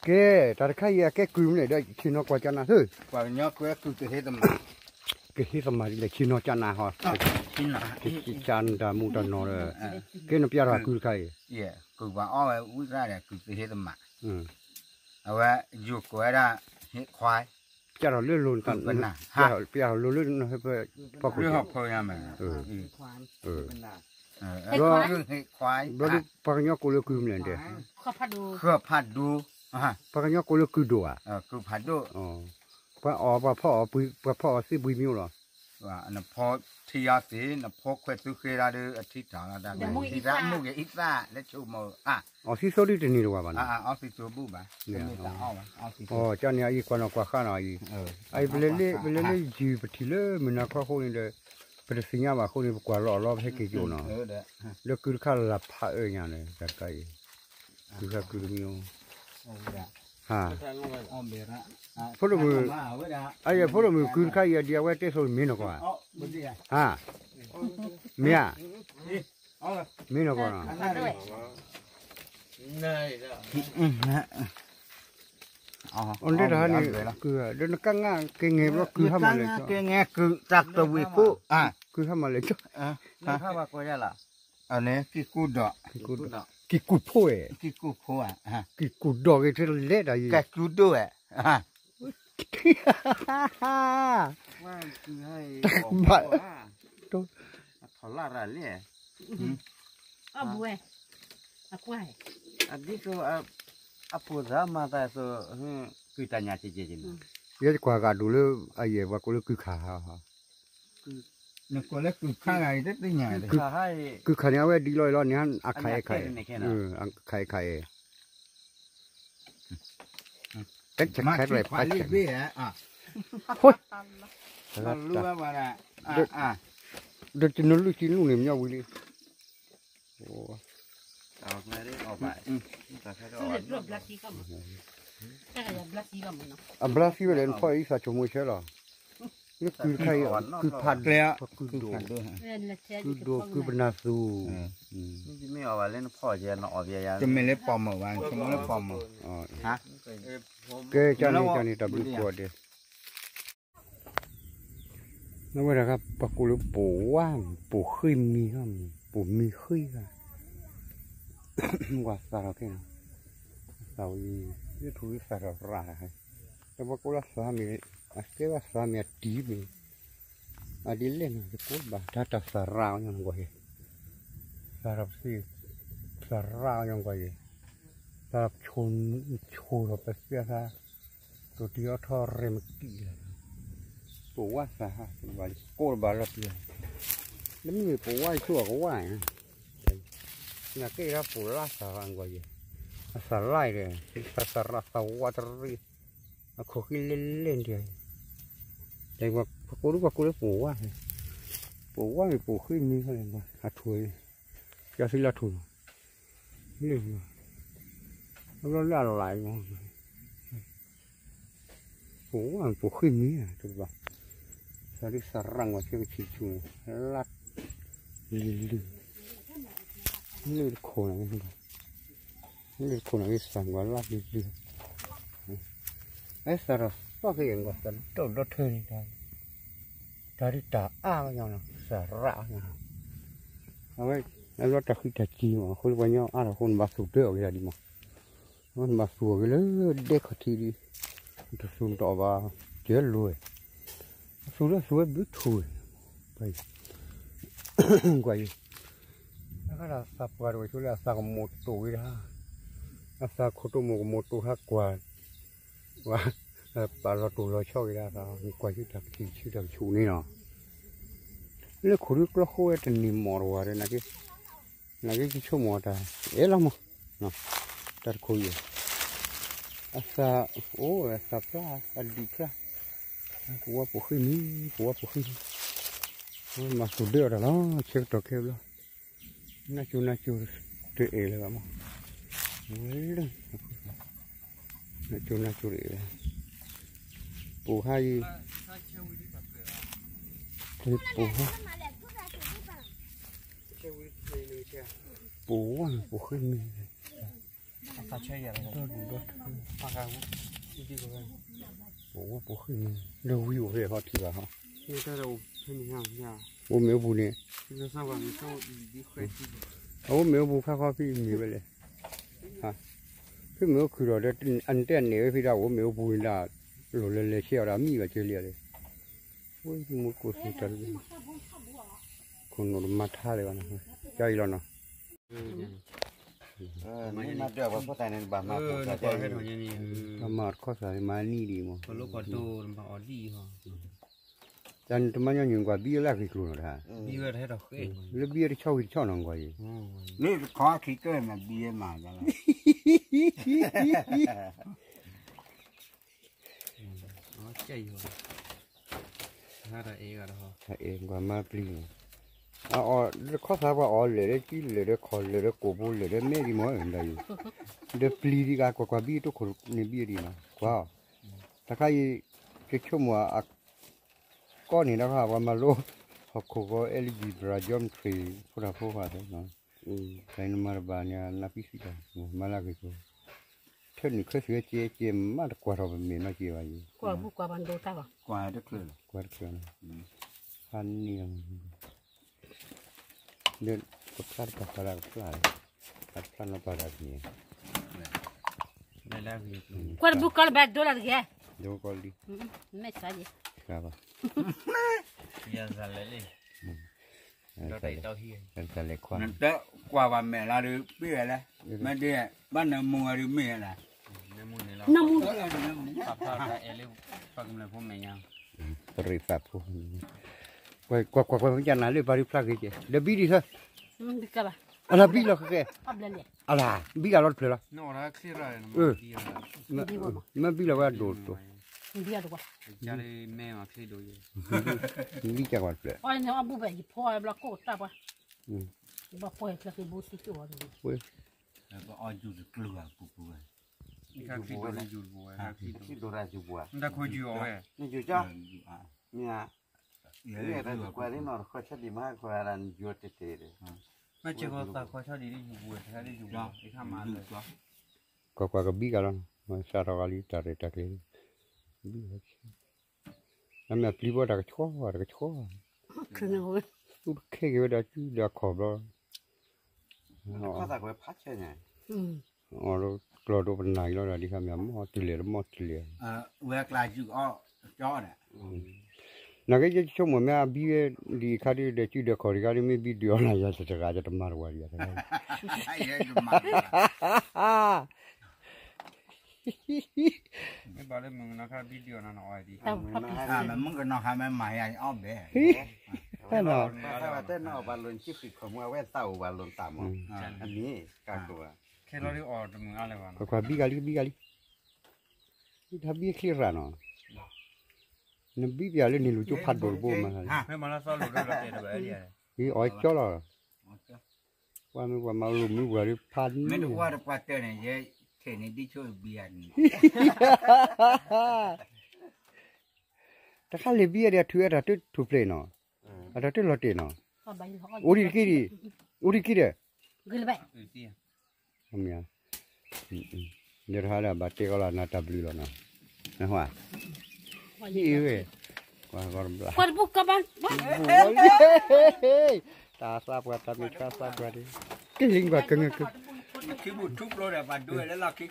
ကဲ, တၢ်တခါအံၤအကဲကုၢ်မနုၤဒီး ဆ့ၣ်နီၤကွၢ်ကၢနၤသု, ပှၤကညီကွဲကုၢ်ကဟ့သမၣ်, ကဟ့သမၣ်ဒ်လဲၣ် ဆ့ၣ်နီၤကၢနၤဟီ, ကၢနၤမူတၢ်နီၤဒီး, ကဲနပျဲထီၣ်ကုၢ်တခါအံၤ, ကုၢ်ပှၤအီဝဲဝံသရၣ်ဒီးကုၢ်ကဟ့သမၣ်, အဝဲယိၤကိးဝဲဒၣ် ဟ့ၣ်ခွါ, ကၢ်ထီၣ်လၢလိၤ, ပျဲထီၣ်လိၤလၢဖီခိၣ်, ဘျီဒုးပှၤကညီကိးလၢကုၢ်မနုၤဒဲး, ပှၤကညီကိးလၢကုၢ်ဒိၣ်ဧါ, ပှၤကညီကိးလၢကုၢ်ဒိၣ်ဧါ, ပှၤအီၣ်ပှၤဖီအီၣ်, ပှၤဖီအီၣ်သ့ပှ့ၤမံၤလီၤ, နဖီထံယါသ့ၣ် နဖီခွဲးသူဃ့ရၢ်ဒီးအထံထီၣ်လီၤ, အီၣ်သံသိဒ်တန့ၢ်တဝၤဘၣ်နီၤ, ကန့ၣ်အံၤကွၢ်နီၤကွၢ်ဃါနီၤအံၤ, အံၤပလဲၤလၢယုၢ်ပထံၣ်လၢမုၢ်နၤခီအဃိန့ၣ်ဒီး, ပတသ့ၣ်ညါဘၣ်အဃိန့ၣ် ပကွၢ်လီၤအီၤလီၤ ပဟဲက့ၤကၠိနီၤ, လၢကုၢ်တခါလၢဖးအၢညါန့ၣ် တၢ်တခါအံၤ, ကုၢ်တခါကုၢ်တမံၤ, ဖိဒိၣ်မုၣ်, အံၤဖိဒိၣ်မုၣ်ကုၢ်တခါအံၤ ဒ်အဝဲတဲဆိမ့ၢ်နီၢ်ကီၢ်ဧါ, မ့ၢ်ဧါ, မ့ၢ်နီၢ်ကီၢ်နီၤ, အတဟါန့ၣ်, ဒီးနကငါက့ၤငဲၤဘျီ ကုၢ်ဟါမၢ်လဲၣ်, က့ၤငဲၤကုၢ်တၢ်သဝံးဖိ, ကုၢ်ဟါမၢ်လဲၣ်, က့ၤကူၣ်ဒီး, က့ၤကူၣ်ဖိဝဲ, က့ၤကူၣ်ဒီးက့ၤတလဲၤတၢ်အံၤ, က့ၤကူၣ်ဒိၣ်ဝဲ, တၢ်ဘၣ်, အဘူးဝဲ, အကွၢ်, အဒ်သိး, အပိာ်သးမၤသးသိး, ကုၢ်တၢ်ညၣ်ကဲကဲကဲနီၤ, ယဲယကွၢ်ဂာ်ဒိၣ်လၢ, အယဲၢ်ပှၤကိးလၢကုၢ်ခါဟါ, နကိးလၢကုၢ်ခါဂၤအံၤတသ့ၣ်ညါ, ကုၢ်ခါန့ၣ် အဝဲဒ်လီၤအံၤလီၤန့ၣ် အခါအဲၣ်ခါအဲၣ်, အခါအဲၣ်ခါအဲၣ် တၢ်ခါလံဘ့ၣ်ဧါ, ဟိ, ဒီးတနုာ်လုၢ်ကံနုာ်န့ၣ် မညီဝံၤလံ, အဘျါသံဝဲလဲၣ် နဖီအံသးဆိကမိၣ်ဆၢလီၤ, လၢကုၢ်တခါအံၤ ကုၢ်ဖးဒိၣ်, ကုၢ်ဒိၣ်, ကုၢ်ပနၢ်သူၣ်, တမ့ၢ်လၢပိာ်မုၣ်ဘၣ်, ကဲကန့ၣ်ကန့ၣ် တၢ်ဘျုးကိးဂၤဒဲး နဝဲဒၣ်က ပှၤကိးလၢပိာ်ဝါမ့ၢ် ပိာ်ဃ့ၢ်မံၤလီၤမ့ၢ် ပိာ်မံၤဃ့ၢ်ဂၤ, ဝဲသးထီၣ်ကဲနီၤ, သးဝံၤ ယထူၣ်ဝံၤသးထီၣ်ရၣ်, ဒီးပှၤကိးလၢသးမ့ၢ် အကဲဝဲသးမ့ၢ်အတံၤမ့ၢ် အဒ်လဲၣ်နီၤ ယကိးဘၣ်တၢ်တၢ်သးရၣ်အီၤညီနုၢ်ကွၢ်ယဲ, သးထီၣ်ပသ့ၣ် သးရၣ်အီၤညီနုၢ်ကွၢ်ယဲ, သးထီၣ်ဆိၣ်ထီၣ်ပသ့ၣ်သး တိၢ်တံၢ်အီထီၣ်ရဲၣ်မကံၣ်လီၤ, ပိာ်ဝါသးဟး ဘၣ်ကိးဘၣ်လီၤပျၢၤ, လၢမ့မ့ၢ်ပိာ်ဝါယဆိၣ်အကဝါ, နာ်က့ဒီးပိာ်လၢသးရၣ်ကွၢ်ယဲ, အသးလၢဒီး သးသးရၣ်သးဝါတရံး, အခိၣ်ဃံလဲၣ်လဲၣ်ဒံး, ပှၤကိးဒ်ပှၤကိးလၢပိာ်ဝါ, ပိာ်ဝါမ့ၢ်ပိာ်ဃ့ၢ်မံၤခီလဲၣ်, အထူၣ်, ကသံလၢထူၣ်နီၤ, လၢ, အဘျီလၢအလၢ်အံၤမး ပိာ်ဝါပိာ်ဃ့ၢ်မံၤ, တဘၣ်, သးဒ်သးရၣ်ကွၢ်ဆၢကဆံၣ်ဆူၣ်န့ၣ်, လၢ, လံၤလံၤ, လၢတခိၣ်န့ၣ်, လၢတခိၣ်န့ၣ် သးကွၢ်လၢလံၤလံၤ, အဲသးထီၣ်သီၣ်က့ၤကွၢ်သးဒိၣ်ဒီထၢန့ၣ်, တၢ်ဒ်တၢ်အါညီနီၤ သးရၣ်ညီနီၤ, အဝဲ, အဘျီတၢ်ဃံတၢ်စံၤမး အဃိလၢပှၤကညီအါထီၣ်အဃိ နဘၣ်သူၣ်ဒၢအီၣ်က့ၤဒၣ်ဒ်မး နဘၣ်သူၣ်အီၣ်က့ၤလၢဒဲခီၣ်ထံးဒ်, တသူၣ်တအီၣ်ဘၣ်, ကဲလိၤဝဲ, အသူၣ်လၢသူၣ်ဝဲဘျုးထူၣ်ဝဲ, ကွၢ်အံၤ, ကွၢ်အံၤ, အဃိဒီးသးပှၢ်တဝဲဆိလၢအသးကမိၣ်တိာ်ဝဲဒၣ်, အသးခိၣ်တိာ်မိၣ်ကမိၣ်တိာ်ဟးကွၢ်, ဝဲ, ပာ်လီၤတိာ်လီၤဆီက့ၤဒၣ်သး ကွၢ်ဆူတၢ်ကဆံၣ်ဆူတၢ်ကဆူၣ်န့ၣ်လီၤ, လၢခိၣ်ဒုကျီဃိဝဲတန့ၢ်မီၢ်တဝၤဒီး နာ်က့ နာ်က့ကဆိကမိၣ်တၢ်အဲၣ်လီၤမး, တၢ်တခိၣ်အံၤ, အသး, အိၣ်အသးဖျါ အဒံးဖျါ, ပဝါပိာ်ဃံမံၤ ပဝါပိာ်ဃံမံၤ, မၤသူၣ်ဒၢအီၤတၢ်လီၤ ဆၢကတီၢ်ခဲဘျီ, နၢ်ကၠိနၢ်ကၠိတအဲၣ်လၢၤဘၣ်မး, ဝဲလၢ နၢ်ကၠိနၢ်ကၠိတအဲၣ်လၢၤ, ပိာ်ဟါအံၤ, ပိာ်ဟါ, ပိာ်ဝါပိာ်ဃ့မံၤ, ဒီဒူၣ်ဒီထၢ ပဝဲပဃ့ၢ်န့ၣ် လၢဝံအိၣ်ဖဲဟီထံၣ်ဘၣ်ဟီ, အိၣ်မ့ၢ်အိၣ်ပူၤန့ၣ်, အအိၣ်မ့ၢ်အိၣ်ပူၤဖးခီဖံးမ့ၢ်ဝဲလဲၣ်, ဖဲမ့ၢ်အိၣ်ခုၣ်ဒီး အနတဲန့ၣ်ဝဲဖဲဒၣ်အိၣ်မ့ၢ်အိၣ်ပူၤန့ၣ်ဒၣ်, လီၤလၢလဲၤဆဲးအီၤဒီးမံဘၣ်ကဲလံလဲၣ်, ဝဲမူကိၣ်သ့တၢ် ခိၣ်နူာ်တမၤထါလၢၤဘၣ်, ကၢအံၤလီၤနီၤ, မၤတခီၣ်သးမၤနံၣ်ဒံးမး, တၢ်နတမၤညီနုၢ်ကွၢ်ဘံအလၢဂ့ၤကျိၤနီၤတၢ်, လၢဘံအတဆီဝံၤတဆီနီၤကွၢ်အံၤ, မ့ၢ်တခီခံကဲမးဘံမး, အဲၣ်ကွၢ်မၤပျံၤန့ၣ်, အအီၤလၢခီၣ်သးပှၤအီၤလဲၤလၢကံလဲၤလၢခီၣ်လဲၤလၢကိာ်ဘိလဲၤလၢမဲာ်ဒံးမးဒီး, ဒီးပျံၤဒံးကကွၢ်ကွၢ်ဘံတိခိၣ်န့ၣ်ဘံဒံးနီၤ, ကွၢ်, တခါအံၤ, ကဆိကမိၣ်အ ကီၢ်န့ၣ်ဒီးပှၤမၤလိ, ဟီၣ်ခိၣ်ဂီၤ အဲလ်ဂံၢ်ဘြၤ ယီမထရံး ဖိတၢ်ဖိခွါသ့, နမၤတဘၣ်န့ၣ် နပံၤသံတၢ်, မၤလၢဂ့ၤကိး, ထၢနုာ်ခဲသုဝဲကဲကဲမးတကွၢ်ထီၣ်ပမ့ၢ်နီၢ်က့ဘၣ်ယံၤ, ကွၢ်တချုးလီၤ, ကွၢ်တချုးလီၤ, ဟါန့ၣ် ဒီးပဖျါတပာ်ပှၤဒၣ်ကဖျါ, အတဖျါနီၢ်ပှၤဒၣ်ကန့ၣ်, ကွၢ်တဘူကီလၢဘၣ်ဒိလီၤတဂ့ၤ, ဒိကီလံ, မ့ၢ်စါယဲ, တဂၤဘၣ်, ယၤစလဲၤလံ, တလဲၤခွါ, ကွၢ်ဘၣ်မဲာ်လီၤဒုးပ့ၢ်ဝဲလဲၣ်, မ့ၢ်ဒ်, ဘၣ်နမူဝဲဒုးမ့ၢ်ဝဲလဲၣ်, နမူန့ၣ်လီၤ, ပရ့သးဖိ, ကွၢ်ကွၢ်ကွၢ်ကွၢ် မ့ၢ်ကနၤလၢပှၤဒုးဖျါဂ့ၤကဲ, ဒီးဘံဒံးသၢ, အလၢဘံလီၤဃဲဃဲ, အလၢဘံဂၤလီၤတဖျၢၣ်လီၤ, မ့ၢ်ဘံလီၤဝဲဒိၣ်တိၢ်, ဘံကကွၢ်တဖျၢၣ်, ဘၣ်ကွၢ်တဖျၢၣ်, ကွၢ်ကွၢ်ကဘံကလီၤ, စးထီၣ်ဂၤလံတၢ်ရဲၣ်တၢ်ကျဲၤ, နမ့ၢ်ပျံၤဘီတၢ်ကဆှီ, တၢ်ကဆှီ, အိၣ်တခဲက့ၤဝဲဒၣ်စုဒီးအခီၣ်ဘျီ, ကျီၢ်ဒိပနၢ်အံၤလီၤဒီး ဒ်ခါမ့ၢ်မီၢ်တုၤလဲၣ်တမီၢ်တုၤလဲၣ်, နကဲယဆိကမိၣ်မ့ၢ်အဘံဝဲဒ်ခါဒုးဒီးစုဒီးခီၣ်ဒ်ခါဒုး မ့ၢ်ဘံဒုးအီၤနၤယၤတဂၤယတမၤတဝၤဒံး, မ့ၢ်ဘၣ်လၢမုၣ်ကနီၤခါဘံဒုးအီၤနၤနအီၤဒံး, မုၣ်ကနီၤခါမ့ၢ်မၤယၤအီၣ်ဘဲ, တၢ်ဘံကလံကဘံကလံ, ခဲလီၤဒုးအီၤတမုာ်အါလၢၤဘၣ်နီၤ, ကွၢ်ကွၢ်ဘံကလံကဘံကလံ, တၢ်ဘံချံရၣ်နီၤ, နဘံပျၢ်လၢန့ၣ်လူၤကၠိဖးဒိၣ်တဘိမး, အီၤကၠီလီၤ, ပှၤမ့ၢ်ပှၤမၤလိမုၢ်ပှၤဒုးဖးန့ၣ်, တခါလံာ်ဘံအဒံးအထုးအတၢ်တထူၣ်ဖျဲးနီၤ, အတၢ်တလီၤတဲာ်နီၤ, အိၣ်ဒံးတက့ၢ်ဒံး, အိၣ်ဒံးတက့ၢ်ဒီး, မ့ၢ်, ဒီးတဟါလၢဘၣ်တဲကီးလီၤနၤတၢ်ဘျုးလီၤနီၤ, နဟါ, ဟံၣ်ဝဲ, ကွၢ်တဘျီ, တၢ်သးပှၢ်တၢ်မ့ၢ်ဆါသးပှၢ်ဒံး, က့ၤလံကွၢ်ကငၢၢ်က, အဘျီ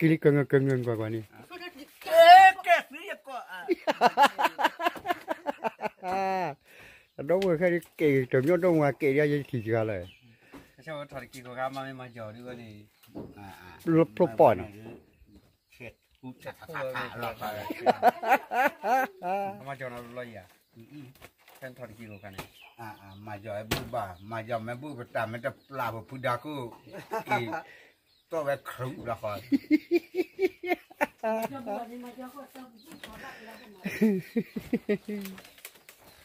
က့ၤလံကငၢၢ်ကငၢၢ်ကွၢ်ကွၢ်န့ၣ် အဒီပုၢ်ဝဲၢ်ခဲဒုးကဲၣ်တၢ်မညီဒီမါကဲၣ်ဒံးယဲထံၣ်စှၤလီၤ, ဖျိပီၢ်န့ၣ်, မၤယီၤမ့ၢ်ဘူၣ်ဘၣ်, မၤယီၤမ့ၢ်ဘူၣ်ပတၢ်မ့ၢ်တပျၢ်ပဖုဒါခိၣ်, က့ၤ, တီၢ်ဝဲခရူၣ်လီၤဃီ မၤယီၤန့ၣ်မၤယီၤခိၣ်သၢပူၤပူၤထီၣ်ဘၣ်ကလီၤဘၣ်မး,